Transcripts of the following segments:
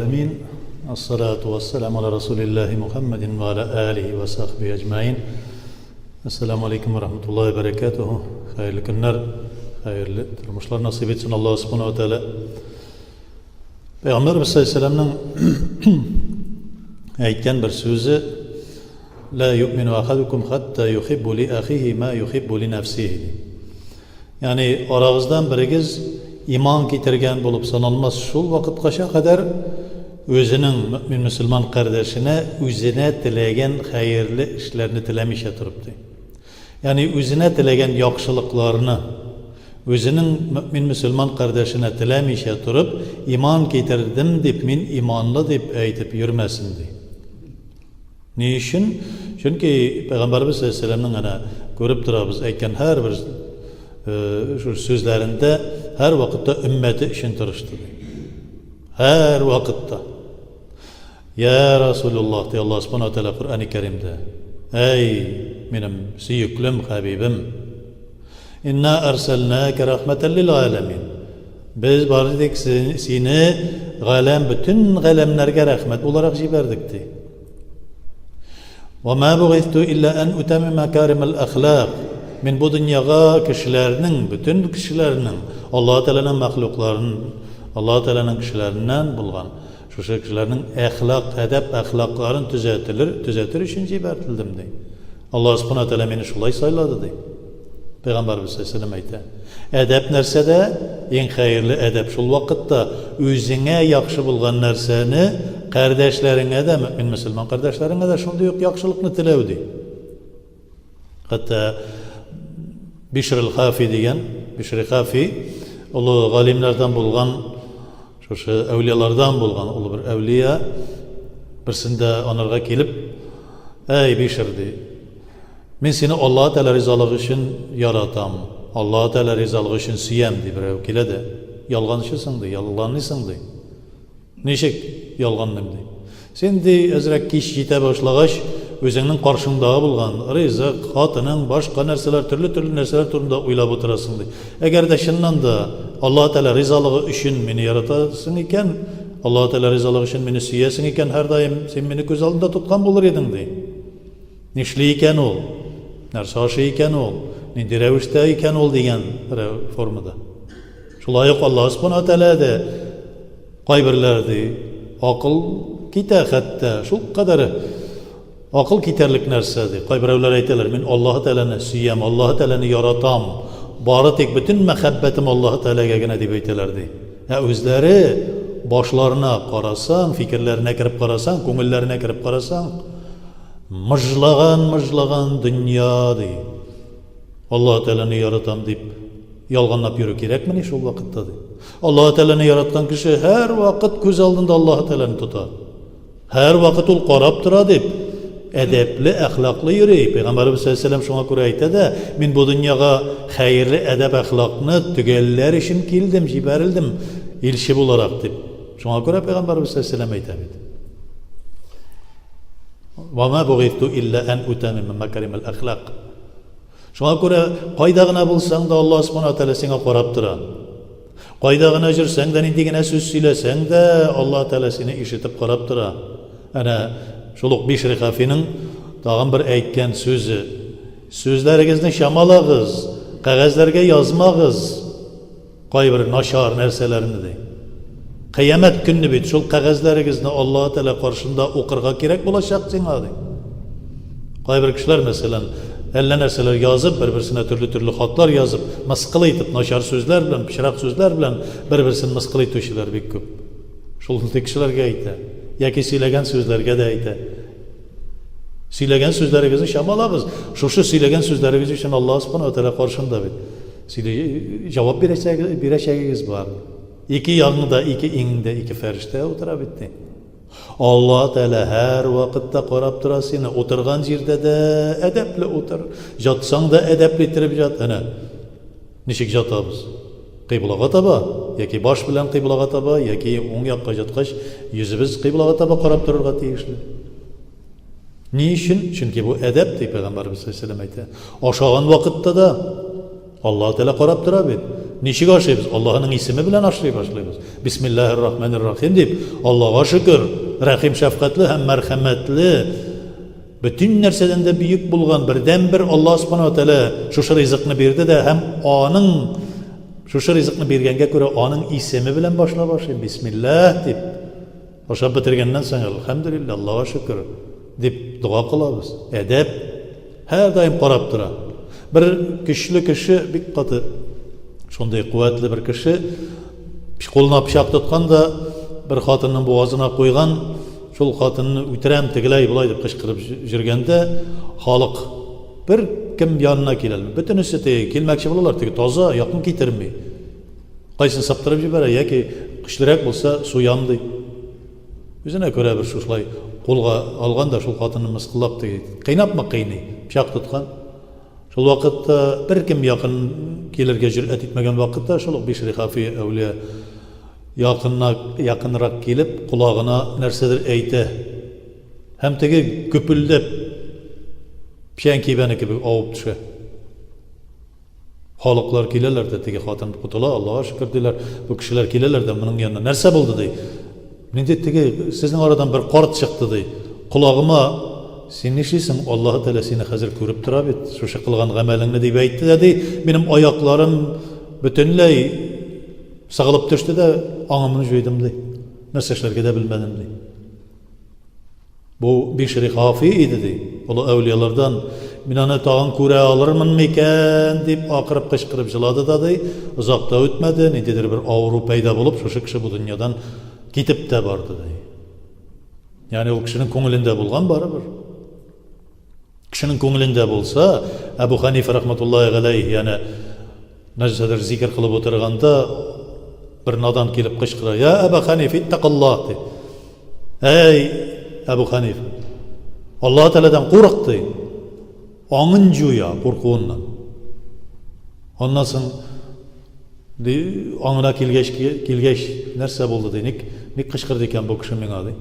Галәмин. Ассалату вассаламу аля Расулиллахи Мухаммадин ва аля алихи ва сахбихи әҗмәин. Ассаламу алейкум ва рахматуллахи ва баракатуху. Хәерле көннәр, хәерле тормышлар насыйп итсен Аллаһ субхану ва тааля. Пәйгамбәрбез саллаллаху әйткән бер сүзе: "Ла юъмину ахадукум хатта юхиббу ли ахихи ма юхиббу ли нафсихи". Ягъни арагыздан берегез иман китергән булып саналмас шул вакыткача кадәр үзенең мөэмин мөселман кардәшенә үзенә теләгән хәерле эшләрне теләмичә торып, ди. Ягъни үзенә теләгән яхшылыкларны үзенең мөэмин мөселман кардәшенә теләмичә торып, иман китердем дип, мин иманлы дип әйтеп йөрмәсен, ди. Ни өчен? Чөнки Пәйгамбәребез саллаллаһу әнә күреп торабыз, әйткән һәрбер шул сүзләрендә һәр вакытта өммәте өчен тырышты. Һәр вакытта. Я Расулуллаһ, ди Аллаһ субхана ва тааля Коръәни Кәримдә. Әй, минем сөеклем, хәбибем. Инна арсалнака рахматан лил аламин. Без бары тик сине галәм, бөтен галәмнәргә рәхмәт буларак җибәрдек, ди. Ва ма бугыйсту илля ан утаммима макаримал әхлак. Мин бу дөньяга кешеләрнең, бөтен кешеләрнең, Аллаһ Тәгаләнең мәхлукларын, Аллаһ Тәгаләнең кешеләреннән булган шушы кешеләрнең әхлак, әдәп әхлакларын төзәтелер, төзәтер өчен җибәртелдем, ди. Аллаһ Субхана Тәгалә мине шулай сайлады, ди. Пәйгамбәрбез саллаллаһу әйтә. Әдәп нәрсәдә? Иң хәерле әдәп шул вакытта үзеңә яхшы булган нәрсәне кардәшләреңә дә, мөэмин мөселман кардәшләреңә дә шундый ук яхшылыкны теләү, ди. Хәтта Бишр аль-Хафи дигән, Бишр Хафи олы галимнәрдән булган, шушы әүлиялардан булган олы бер әүлия берсендә анарга килеп, "Әй Бишр", ди. Мин сине Аллаһ Тәгалә ризалыгы өчен яратам, Аллаһ Тәгалә ризалыгы өчен сөям, ди берәү килә дә. Ялганчысың, ди, ялганлыйсың, ди. Ничек ялганлыйм, ди. Син, ди, әзрәк кич җитә башлагач, үзеңнең каршыңдагы булган ризык, хатының, башка нәрсәләр, төрле-төрле нәрсәләр турында уйлап утырасың, ди. Әгәр дә чыннан да Аллаһ Тәгалә ризалыгы өчен мине яратасың икән, Аллаһ Тәгалә ризалыгы өчен мине сөясең икән, һәрдаим син мине күз алдында тоткан булыр идең, ди. Нишли икән ул? Нәрсә ашый икән ул? Нинди рәвештә икән ул дигән формада. Шулай ук Аллаһ Субхана Тәгалә дә кайберләр ди, акыл китә хәтта, шул кадәр акыл китәрлек нәрсә ди. Кайберәүләр әйтәләр, мин Аллаһ Тәгаләне сөям, Аллаһ Тәгаләне яратам. Бары тик бөтен мәхәббәтем Аллаһ Тәгаләгә генә дип әйтәләр ди. Ә үзләре башларына карасаң, фикерләренә кереп карасаң, күңелләренә кереп карасаң, Мыжлаган-мыжлаган дөнья, ди. Аллаһ Тәгаләне яратам дип ялганлап йөрү кирәкмени шул вакытта, ди. Аллаһ Тәгаләне яраткан кеше һәрвакыт күз алдында Аллаһ Тәгаләне тота. Һәрвакыт ул карап тора дип, әдәпле, әхлаклы йөри. Пәйгамбәребез саллаллаһу алейһи шуңа күрә әйтә дә, мин бу дөньяга хәерле әдәп-әхлакны төгәлләр өчен килдем, җибәрелдем илче буларак дип. Шуңа күрә пәйгамбәребез саллаллаһу алейһи әйтә бит. Ва ма бугыйсту илля ан утамима макаримал әхлак. Шуңа күрә кайда гына булсаң да Аллаһ Субхану ва Тааля сиңа карап тора. Кайда гына җөрсәң дә, нинди генә сүз сөйләсәң дә, Аллаһ Тааля сине ишетеп карап тора. Әнә шул ук Бишри Хафиның тагын бер әйткән сүзе. Сүзләрегезне чамалагыз, кәгазьләргә язмагыз. Кайбер начар нәрсәләрне, ди. Кыямәт көнне бит шул кәгазьләрегезне Аллаһы Тәгалә каршында укырга кирәк булачак сиңа, ди. Кайбер кешеләр, мәсәлән, әллә нәрсәләр язып, бер-берсенә төрле-төрле хатлар язып, мыскыл итеп, начар сүзләр белән, пычрак сүзләр белән бер-берсен мыскыл итүчеләр бик күп. Шул кешеләргә әйтә. Яки сөйләгән сүзләргә дә әйтә. Сөйләгән сүзләрегезне чамалагыз. Шушы сөйләгән сүзләрегез өчен Аллаһ Субхану ва Тәгалә каршында бит. Сөйли, җавап бирәчәге, бирәчәгегез бар. Ике ягыңда, ике иңеңдә ике фәрештә утыра бит ди. Аллаһ Тәгалә һәр вакытта карап тора сине. Утырган җирдә дә әдәпле утыр. Жатсаң да әдәпле иттереп җат. Әнә ничек жатабыз? Кыйблага таба, яки баш белән кыйблага таба, яки уң якка жаткач, йөзебез кыйблага таба карап торырга тиешле. Ни өчен? Чөнки бу әдәп, ди Пәйгамбәребез саллаллаһу алейһи әйтә. Ашаган вакытта да Аллаһ Тәгалә карап тора бит. Ничек ашыйбыз? Аллаһының исеме белән ашый башлыйбыз. Бисмиллаһир рахманир рахим дип, Аллага шөкер, рәхим шәфкатьле һәм мәрхәмәтле, бөтен нәрсәдән дә бөек булган бердәнбер Аллаһ субхана ва тәгалә шушы ризыкны бирде дә һәм аның шушы ризыкны биргәнгә күрә аның исеме белән башлап ашыйм. Бисмиллаһ дип. Ашап бетергәннән соң, әлхәмдүлилләһ, Аллага шөкер, дип дога кылабыз. Әдәп һәрдаим карап тора. Бер көчле кеше, бик каты, шундый куәтле бер кеше, кулына пычак тоткан да, бер хатынның бугазына куйган, шул хатынны үтерәм, тегеләй, болай дип кычкырып йөргәндә, халык бер кем янына килә алмый. Бөтенесе теге килмәкче булалар, теге таза, якын китерми. Кайсын саптырып җибәрә, яки көчлерәк булса, суям ди. Үзенә күрә бер шушылай кулга алган да шул хатынны мыскыллап теге кыйнапмы кыйный, пычак тоткан. Шул вакытта беркем якын килергә җөрьәт итмәгән вакытта шул ук Бишри Хафи әүлия якынна якынрак килеп, колагына нәрсәдер әйтә. Һәм теге көпелдәп печән кибәне кебек авып төшә. Халыклар киләләр дә, теге хатын котыла, Аллага шөкер, диләр. Бу кешеләр киләләр дә моның янына. Нәрсә булды, ди. Нинди теге сезнең арадан бер карт чыкты, ди. Колагыма син нишлисең? Аллаһы Тәгалә сине хәзер күреп тора бит, шушы кылган гамәлеңне дип әйтте дә, ди. Минем аякларым бөтенләй сыгылып төште дә, аңымны җуйдым, ди. Нәрсә эшләргә дә белмәдем, ди. Бу Бишри Хафи иде, ди, олы әүлиялардан. Мин аны тагын күрә алырмын микән, дип акырып кычкырып җылады да, ди. Озак та үтмәде, ниндидер бер авыру пәйда булып, шушы кеше бу дөньядан китеп тә барды, ди. Ягъни ул кешенең күңелендә булган барыбер. Кешенең күңелендә булса, Әбу Ханифа рахматуллаһи галәйһ, янә нәрсәдер зикер кылып утырганда, бер надан килеп кычкыра, "Я Әбу Ханиф, иттакаллаһ" ди. Әй, Әбу Ханиф, Аллаһ Тәгаләдән курык ди. Аңын җуя куркуыннан. Аннан соң ди, аңына килгәч, килгәч нәрсә булды ди, ник, ник кычкырды икән бу кеше миңа ди.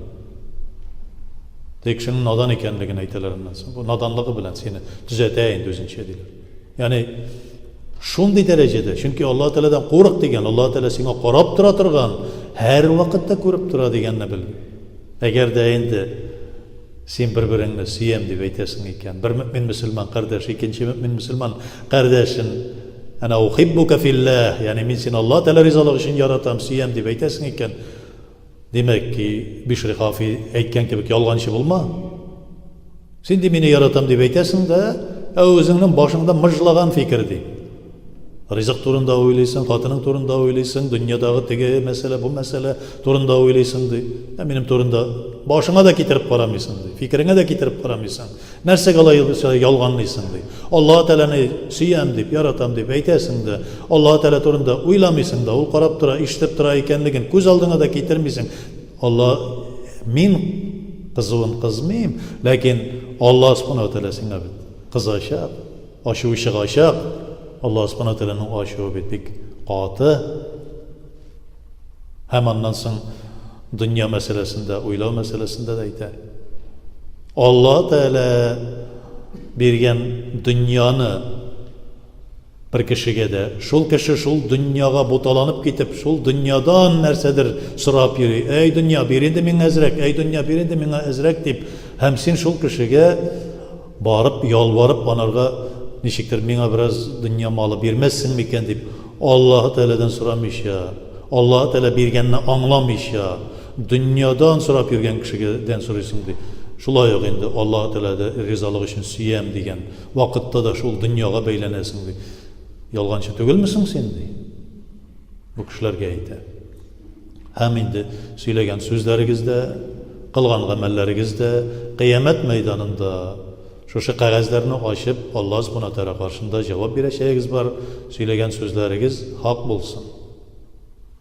Теге кешенең надан икәнлеген әйтәләр аннан соң. Бу наданлыгы белән сине төзәтә инде үзенчә диләр. Ягъни шундый дәрәҗәдә, чөнки Аллаһ Тәгаләдән курык дигән, Аллаһ Тәгалә сиңа карап тора торган, һәр вакытта күреп тора дигәнне бел. Әгәр дә инде син бер-береңне сөям дип әйтәсең икән, бер мөмин мөселман кардәш икенче мөмин мөселман кардәшен әнә ухиббука филләһ, ягъни мин сине Аллаһ Тәгалә ризалыгы өчен яратам, сөям дип әйтәсең икән, Димәк ки, Бишри Хафи әйткән кебек ялганчы булма. Син ди мине яратам дип әйтәсең дә, ә үзеңнең башыңда мыжлаган фикер ди. Ризык турында уйлыйсың, хатының турында уйлыйсың, дөньядагы теге мәсьәлә, бу мәсьәлә турында уйлыйсың ди. Ә минем турында башыңа да китереп карамыйсың ди, фикереңә дә китереп карамыйсың. Нәрсәгә алай ялганлыйсың ди. Аллаһ Тәгаләне сөям дип, яратам дип әйтәсең дә, Аллаһ Тәгалә турында уйламыйсың да, ул карап тора, ишетеп тора икәнлеген күз алдыңа да китермисең. Алла мин кызуын кызмыйм, ләкин Аллаһ Субхана ва Тәгалә сиңа бит кызачак, ачуы чыгачак. Аллаһ Субхана ва Тәгаләнең ачуы бит бик каты. Һәм аннан соң дөнья мәсьәләсендә, уйлау мәсьәләсендә дә әйтә. Алла Тәгалә биргән дөньяны бер кешегә дә, шул кеше шул дөньяга буталанып китеп, шул дөньядан нәрсәдер сорап йөри. Әй дөнья, бир инде миңа әзрәк, әй дөнья, бир инде миңа әзрәк дип, һәм син шул кешегә барып, ялварып анарга ничектер миңа бераз дөнья малы бирмәссең микән дип, Аллаһы Тәгаләдән сорамыйча, Аллаһы Тәгалә биргәнне аңламыйча, дөньядан сорап йөргән кешегәдән сорыйсың, ди. Шулай ук инде Аллаһы Тәгалә ризалыгы өчен сөям дигән вакытта да шул дөньяга бәйләнәсең, ди. Ялганчы түгелме соң син, ди. Бу кешеләргә әйтә. Һәм инде сөйләгән сүзләрегез дә, кылган гамәлләрегез дә кыямәт мәйданында Шушы кәгазьләрне ачып, Аллаһ Субхана Тәгалә каршында җавап бирәчәгегез бар, сөйләгән сүзләрегез хак булсын.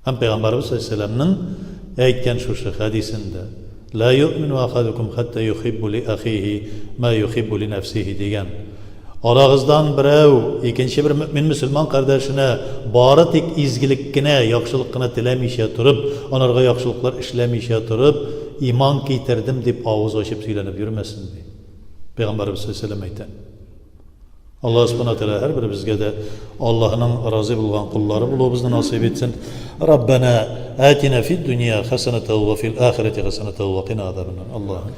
Һәм Пәйгамбәребез саллаллаһу галәйһи әйткән шушы хәдисендә, Ла юъмину ахадукум хатта юхиббу ли ахихи ма юхиббу ли нәфсихи дигән. Арагыздан берәү икенче бер мөэмин мөселман кардәшенә бары тик изгелек кенә, яхшылык кына теләмичә торып, анарга яхшылыклар эшләмичә торып, иман китердем дип авыз ачып сөйләнеп йөрмәсен, ди. Пәйгамбәребез саллаллаһу алейһи ва сәлләм әйтә. Аллаһ Субхана Тәгалә һәрберебезгә дә Аллаһның разый булган коллары булуыбызны насыйп итсен. Раббана атина фид дөнья хасанатан ва фил ахирати хасанатан ва кина азабаннар. Аллаһу.